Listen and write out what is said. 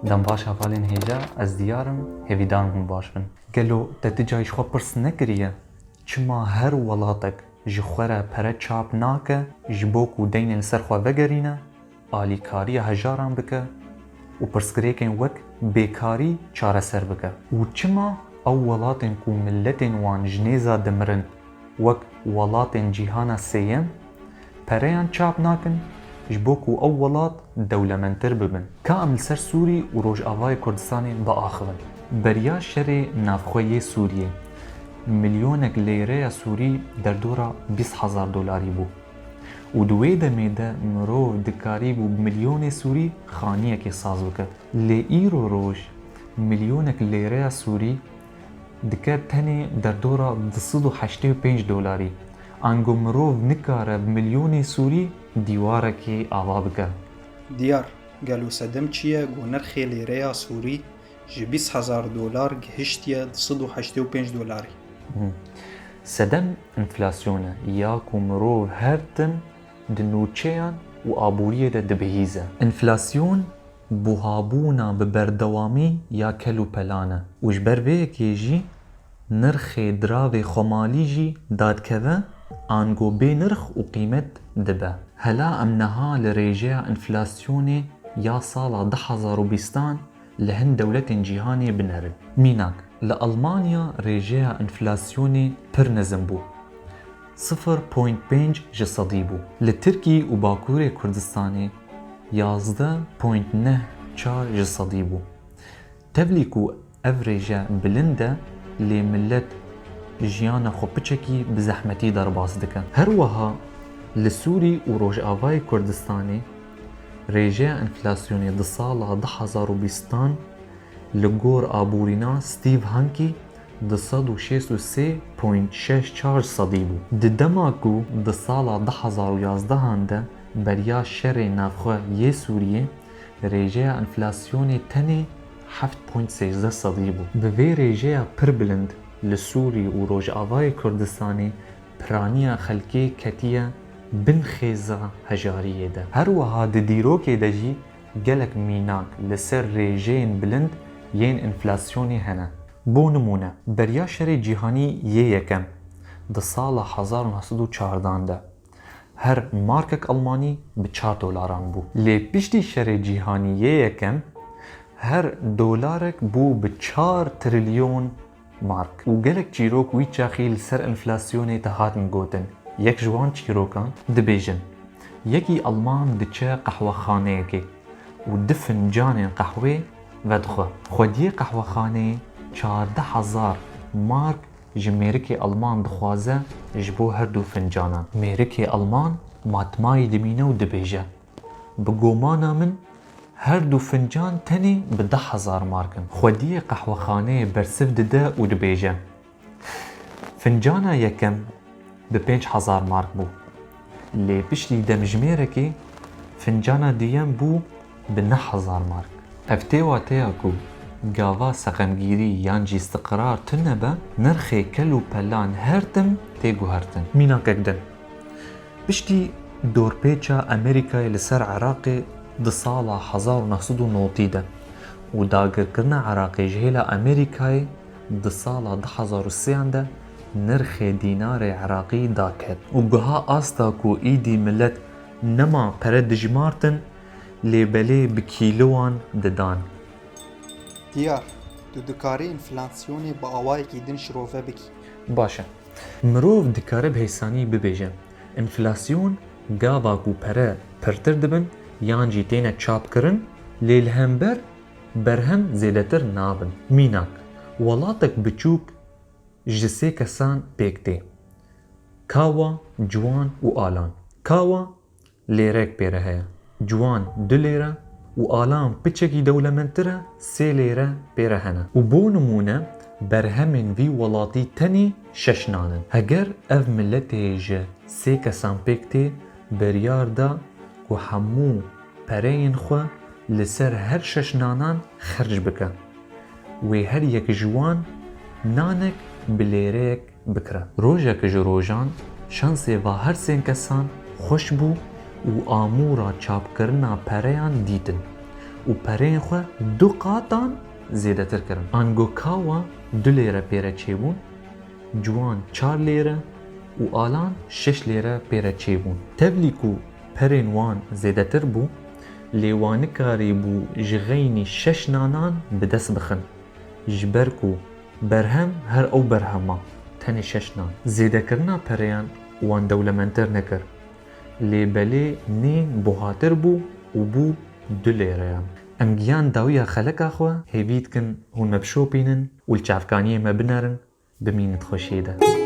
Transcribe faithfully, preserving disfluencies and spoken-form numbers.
Dem baş hevalên hêja, ez Diyar im, hêvîdar im hûn baş bin. Gelo te ti carî ji xwe pirs nekiriye, çima her welatek ji xwe re pere çap nake, ji bo ku deynên li ser xwe vegerîne, alîkariya hejaran bike û pirsgirêkên wek bêkarî çareser bike? Û çima ew welatên ku miletên wan ji nêza dimirin, wek welatên cîhana sêyem, pereyan çap nakin, ji bo ku ew welat dewlemendtir bibin? Ka em li ser Sûrî û Rojavayê Kurdistanê biaxivin. Beriya şerê navxwe yê Sûriyê, milyonek lêreya Sûrî derdora bîst hezar dolarî bû. Û di wê demê de mirov dikarîbû bi milyonê Sûrî xaniyekê saz bike. Lê îro roj milyonek lêreya Sûrî dike tenê derdora du sed û heştê û pênc dolarî. Ango mirov nikare bi milyonê Sûrî dîwarekê ava bike. Diyar, gelo sedem çi ye ku nirxê lêreya Sûrî ji bîst hezar dolar gihiştiye du sed û heştê û pênc dolarî? Sedem enflasyon e, ya ku mirov her tim di nûçeyan û aboriyê de dibihîze. Enflasyon buhabûna bi berdewamî ya kel û pelan e û ji ber vê yekê jî nirxê diravê xwemalî jî dadikeve, ango bê nirx û qîmet dibe. Hela em niha li rêjeya enflasyonê ya sala du hezar û bîstan li hin dewletên cîhanê binerin. Mînak, li Almanya rêjeya enflasyonê pir nizm bû. Sifir point pênc ji sedî bû. Li Tirkî û Bakurê Kurdistanê yazdeh point neh çar ji sedî bû. Tevlî ku ev rêje bilind e, lê milet jiyana xwe piçekî bi zehmetî derbas dike. Her wiha li Sûrî û Rojavayê Kurdistanê rêjeya enflasyonê di sala du hezar û bîstan li gor aborîna Steve Hanke du sed û şêst û sê point şeş çar sedî bû. Di dema ku di sala du hezar û yazdehan de beriya şerê navxwe yê Sûriyê rêjeya enflasyonê tenê heft point sêzdeh sedî bû. Bi vê rêjeya pir bilind li Sûrî û Rojavayê Kurdistanê piraniya xelkê ketiye bin xêza hejariyê de. Her wiha di dîrokê de jî gelek mînak li ser rêjeyên bilind yên enflasyonê hene. Bo nimûne, beriya şerê cîhanî yê yekem di sala hezar û neh sed û çardan de her markek Almanî bi çar dolaran bû. Lê piştî şerê cîhanî yê yekem her dolarek bû bi çar trilyon mark. Û gelek çîrok wî çaxî li ser enflasyonê dihatin gotin. Yek ji wan çîrokan dibêjin, yekî Alman diçe qehwexaneyekê û du fincanên qehwê vedixwe. Xwediyê qehwexaneyê çardeh hezar mark ji mêrikê Alman dixwaze ji bo her du fincanan. Mêrikê Alman matmayî dimîne û dibêje, bi gomana min her du fincan tenê bi deh hezar mark in. Xwediyê qehwexaneyê bersiv dide û dibêje, fincana yekem bi pênc hezar mark bû. Lê piştî demjimêrekê fincana duyem bû bi neh hezar mark. Ev tê wateya ku gava seqemgîrî yan jî istiqrar tune be, nirxê kel û pelan her tim tê guhertin. Mînakek din. Piştî dorpêça Amerîkayê li ser Iraqê di sala hezar û neh sed û notî de û dagirkirina Iraqê ji hêla Amerîkayê di sala du hezar û sêyan de nirxê dînarê Iraqî daket û guha asta ku îdî milet nema pere dijmartin, lê belê bi kîlowan didan. Diyar, tu dikarî enflasyonê bi awayekî din şirove bikî? Baş e. Mirov dikare bi hêsanî bibêje, enflasyon gava ku pere pirtir dibin yan jî têne çapkirin, lê li hember berhem zêdetir nabin. Mînak, welatek biçûk ji sê kesan pêk tê. Kawa, Ciwan û Alan. Kawa lêrek pê re heye. Ciwan du lêre û Alan piçekî dewlemendtir e, sê lêre pê re hene. Û bo nimûne, berhemên vî welatî tenê şeş nan in. Heger ev miletê ji sê kesan pêk tê, biryar da ku hemû pereyên xwe li ser her şeş nanan xerc bike. Wê her yek ji wan nanek bi lêreyek bikire. Rojek ji rojan şansê va her sê kesan xweş bû û amûra çapkirina pereyan dîtin. û pereyên xwe du qatan zêdetir kirin. Ango kawa du lêre pê re çêbûn, ciwan çar lêre û alan şeş lêre pê re çêbûn. Tevlî ku perên wan zêdetir bû, lê wan nikarîbû ji xeynî şeş nanan bi dest bixin, ji ber ku berhem her ew berhem ma, tenê şeş nan. Zêdekirina pereyan wan dewlemendtir nekir, lê belê nîn buhatir bû û bû du lêreyan. Em giyan dawiya xeleka xwe, hêvî dikin hûn me bişopînin û li çavkaniyê me binerin. Bimînin di xweşiyê de.